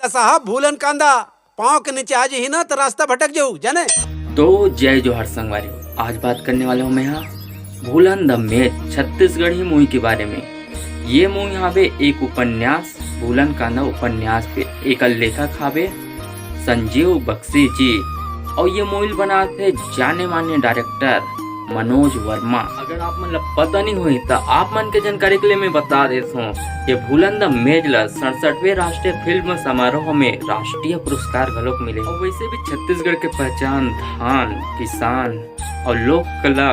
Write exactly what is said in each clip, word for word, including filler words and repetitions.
साहब, भूलन कांदा पाँव के नीचे आ जाही ना, तो रास्ता भटक जाऊ, जाने। तो जय जोहार संगवारी हो, आज बात करने वाला हूँ मैं यहाँ भूलन द मेज छत्तीसगढ़ी मूवी के बारे में। ये मूवी हावे एक उपन्यास, भूलन कांदा उपन्यास पे। एकर लेखक हावे संजीव बख्शी जी, और ये मूवी बनात हे जाने माने डायरेक्टर मनोज वर्मा। अगर आप मन ला पता नहीं होही, त आप मन के जानकारी के लिए मैं बता देत हूँ, ये भूलन द मेज ला सड़सठवें राष्ट्रीय फिल्म समारोह में राष्ट्रीय पुरस्कार घलोक मिले। और वैसे भी छत्तीसगढ़ के पहचान धान, किसान और लोक कला,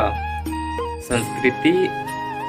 संस्कृति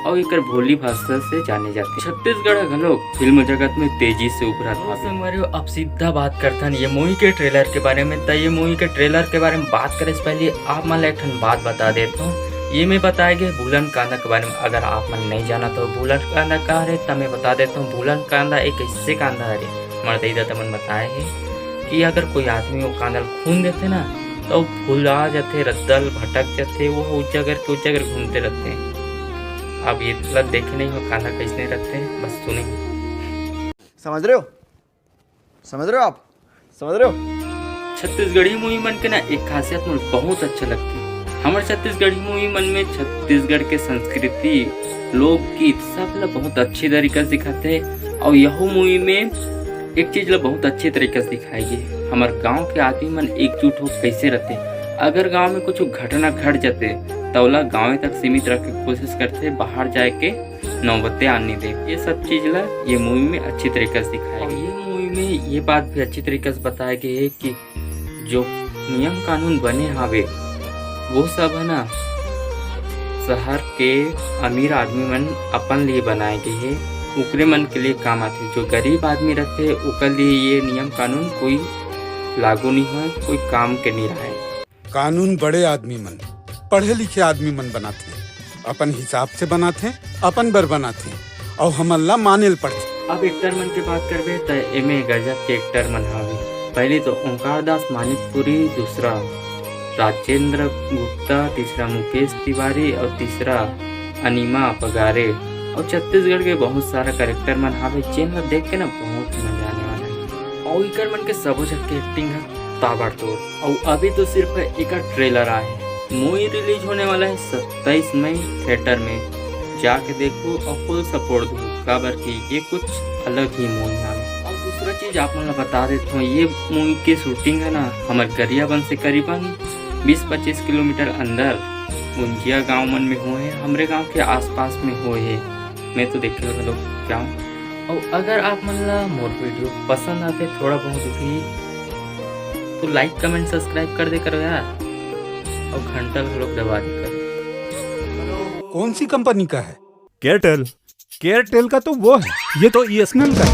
और एकर भोली भाषा से जाने जाथे। छत्तीसगढ़ घलोक फिल्म जगत में तेजी से उभरत हावे। संगवारी हो, अब सीधा बात करथन ये मूवी के ट्रेलर के बारे में। त ये मूवी के ट्रेलर के बारे में बात करे से पहले आप मन ला एक ठन बात बता देत हूँ। ये मैं बताए गे भूलन कांदा के बारे में। अगर आप मन नहीं जानत हो भूलन कांदा का हरे, त मैं बता देत हूँ, भूलन कांदा एक ऐसे कांदा हरे, हमर दई ददा मन बताए हे कि अगर कोई आदमी वो कांदा ल खून देथे ना, तो वो भुला जाथे, रद्दल भटक जाथे, वो उस जगह के उस जगह घूमते रहते हैं। अब ये ला देखे नहीं हो कांदा कैसने रहते हैं, बस सुने। समझ रहे हो? समझ रहे हो आप? समझ रहे हो? छत्तीसगढ़ी मूवी मन के ना एक खासियत मोला बहुत अच्छा लगथे। हमर छत्तीसगढ़ी मूवी मन में छत्तीसगढ़ के संस्कृति, लोकगीत सब ला बहुत अच्छी तरीका से दिखाथे। और यहू मूवी में एक चीज ला बहुत अच्छी तरीका से दिखाए गे, हमर गांव के आदमी मन एकजुट हो कैसे रहथे। अगर गांव में कुछ घटना घट जाथे, त ओला गांवे तक सीमित रखे के कोशिश करथे, बाहर जाए के नौबते आने दे। ये सब चीज ला ये मूवी में अच्छी तरीका से दिखाया गया। ये मूवी में ये बात भी अच्छी तरीका से बताया गया है कि जो नियम कानून बने हावे, वो सब है ना, शहर के अमीर आदमी मन अपन लिए बनाए गए हे, ओकरे मन के लिए काम आथे। जो गरीब आदमी रहथे, ओकर लिए ये नियम कानून कोई लागू नहीं होय, कोई काम के नहीं रहे। कानून बड़े आदमी मन, पढ़े लिखे आदमी मन बनाथे, अपन हिसाब से बनाथे, अपन बर बनाथे, अउ हमन ला माने ल पड़थे। अब एक्टर मन के बात करबे, त एमे गजब के एक्टर मन हावे। पहली तो ओंकार दास मानिकपुरी, दूसरा राजेंद्र गुप्ता, तीसरा मुकेश तिवारी और तीसरा अनिमा पगारे। और छत्तीसगढ़ के बहुत सारा कैरेक्टर मन हावे, जेन ला देख के ना बहुत मजा आने वाला है। और इकर मन के सबो झन के एक्टिंग है ताबड़तोड़। और अभी तो सिर्फ एकर ट्रेलर आए है। मूवी रिलीज होने वाला है सत्ताईस मई थिएटर में, जाके देखो और फुल सपोर्ट दो, काबर कि ये कुछ अलग ही मूवी है। और दूसरा चीज आप मन ला बता देता हूँ, ये मूवी के शूटिंग है ना, हमर गरियाबंद से करीबन बीस पच्चीस किलोमीटर अंदर गुंजिया गांव मन में हुए हैं, हमरे गांव के आसपास में हुए हैं। मैं तो देखे घलो जाऊँ। और अगर आप मन ला मोर वीडियो पसंद आते थोड़ा बहुत भी, तो लाइक कमेंट सब्सक्राइब कर दे करो यार, और घंटा घलो दबा दे करो। कौन सी कंपनी का है? एयरटेल। एयरटेल का तो वो है, ये तो ईएसएनएल का है।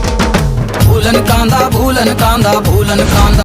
भूलन कांदा, भूलन कांदा, भूलन कांदा।